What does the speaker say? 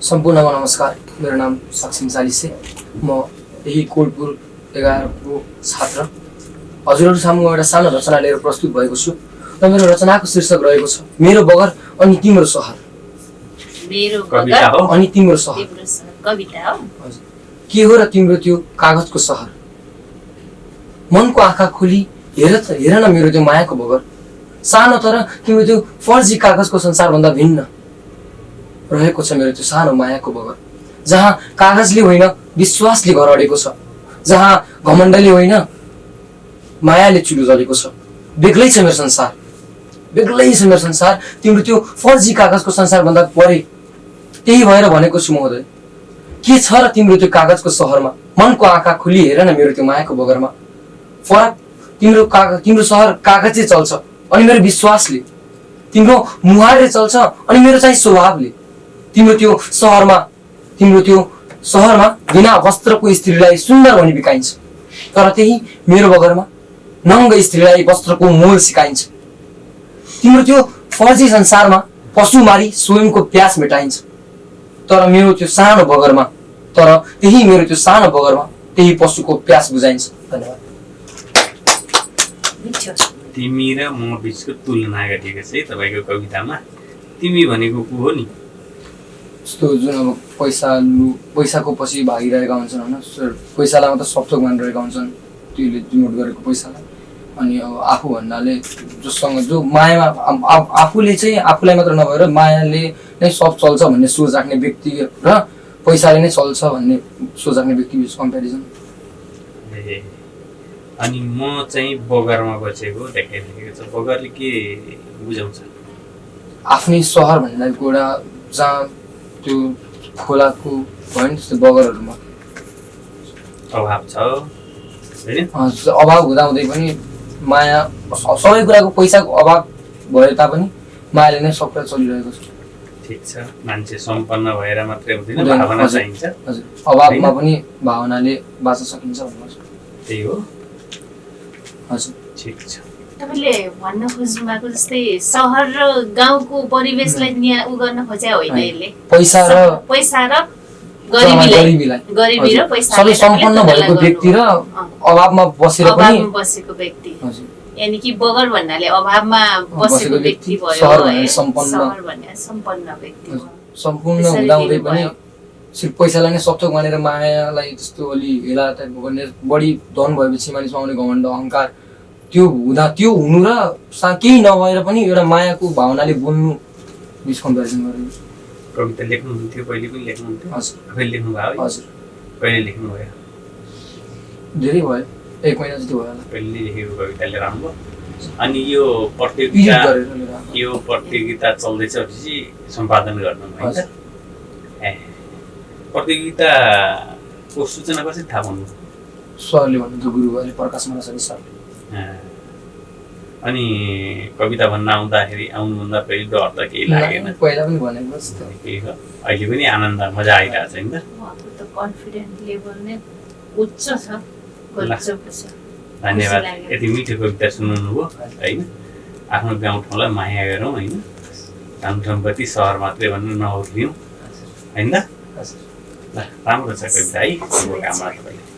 सम्पूर्णमा नमस्कार। मेरो नाम सक्षम चालिसे। म यही कोटपुर 11 को छात्र। हजुरहरू सामु एउटा सानो रचना लिएर प्रस्तुत भएको छु र मेरो रचनाको शीर्षक रहेको छ मेरो बगर अनि तिम्रो सहर। मेरो कविता हो अनि तिम्रो सहर। कविता हो। हजुर। के हो र तिम्रो त्यो कागजको सहर? मनको आँखा खोली हेर न मेरो त्यो मायाको बगर। सानो तर तिम्रो त्यो फर्जी कागजको संसारभन्दा भिन्न रहेको छ मेरो त्यो सानो मायाको बगर। जहाँ कागजले होइन विश्वासले घर अडेको छ, जहाँ घमण्डले होइन मायाले चुलो जलेको छ। बेग्लै छ मेरो संसार, बेग्लै छ मेरो संसार तिम्रो त्यो फर्जी कागजको संसारभन्दा परे। त्यही भएर भनेको छु महोदय, के छ र तिम्रो त्यो कागजको सहरमा? मनको आँखा खुली हेर न मेरो त्यो मायाको बगरमा। फरक तिम्रो सहर कागजले चल्छ अनि मेरो विश्वासले, तिम्रो मुहारले चल्छ अनि मेरो चाहिँ स्वभावले। तिम्रो त्यो सहरमा बिना वस्त्रको स्त्रीलाई सुन्दर भनी बिकाइन्छ, तर त्यही मेरो बगरमा नङ्ग स्त्रीलाई वस्त्रको मोल सिकाइन्छ। तिम्रो त्यो फर्जी संसारमा पशु मारी स्वयंको प्यास मेटाइन्छ, तर मेरो त्यो सानो बगरमा त्यही पशुको प्यास बुझाइन्छ। धन्यवाद। तिमी र म बिचको तुलना गरिएको छ है तपाईको कवितामा। तिमी भनेको को हो नि? जस्तो जुन अब पैसाको पछि भागिरहेका हुन्छन् होइन, पैसालाई मात्र सबथोक मानिरहेका हुन्छन्, त्यसले डिमोट गरेको पैसालाई। अनि अब आफू भन्नाले जोसँग जो मायामा आफूले चाहिँ आफूलाई मात्र नभएर मायाले नै सब चल्छ भन्ने सोच राख्ने व्यक्ति र पैसाले नै चल्छ भन्ने सोच राख्ने व्यक्ति बिच कम्पेरिजन। अनि म चाहिँ बगरमा बसेको देखाइरहेको छ। बगरले के बुझाउँछ? आफ्नै सहर भन्नाले एउटा जहाँ त्यो खोलाको भयो नि त्यस्तो बगरहरूमा अभाव छ हैन? अभाव हुँदाहुँदै पनि माया, सबै कुराको पैसाको अभाव भए तापनि मायाले नै सब कुरा चलिरहेको छ। ठिक छ, मान्छे सम्पन्न भएर मात्रै हुँदैन, भावना चाहिन्छ। हजुर, अभावमा पनि भावनाले बाँच्न सकिन्छ भन्नु छ। त्यही हो। हजुर, ठिक छ। तपाईले भन्न खोज्नु भएको जस्तै सहर र गाउँको परिवेशलाई यहाँ गर्न खोजे होइन यसले। पैसा र गरिबी र पैसा सबै सम्पन्न भएको व्यक्ति र अभावमा बसेर पनि बसेको व्यक्ति। हजुर, यानी कि बगर भन्नाले अभावमा बसेको व्यक्ति भयो, सहर भन्नाले सम्पन्न व्यक्ति भयो। सम्पूर्ण हुँदाहुँदै पनि सिर्फ पैसालाई नै सबथोक मानेर मायालाई त्यस्तो अलि हेला टाइपको गर्ने, बढी धन भएपछि मानिसमा आउने घमण्ड अहङ्कार, त्यो हुनु र केही नभएर पनि एउटा मायाको भावनाले बोल्नु बिच कम्पेरिजन गरेको। कविता लेख्नुहुन्थ्यो, पहिले पनि लेख्नुहुन्थ्यो? हजुर। कहिले लेख्नु भयो? हजुर। कहिले लेख्नु भयो? धेरै भयो, 1 महिना जति भयो होला। पहिले लेखेको कविताले राम्रो। अनि यो प्रतियोगिता चल्दैछ पछि सम्पादन गर्नु भन्छ। प्रतियोगिताको सूचना कसरी थाहा पाउनु? सरले भन्नुहुन्थ्यो, गुरुबाले प्रकाश मरासरी सरले। अनि कविता भन्न आउनुभन्दा पहिले डर त केही लागेन? पहिला पनि भनेको जस्तो केही हो। अहिले पनि आनन्द मजा आइरहेको छ नि त? कन्फिडेन्ट लेभल नै उच्च छ। धन्यवाद। यति मिठो कविता सुनाउनु भयो होइन। आफ्नो गाउँठाउँलाई माया गरौँ होइन, धन सम्पत्ति सहर मात्रै भन्नु नहुर्लियौँ होइन। ल, राम्रो छ कविता है। शुभकामना तपाईँले।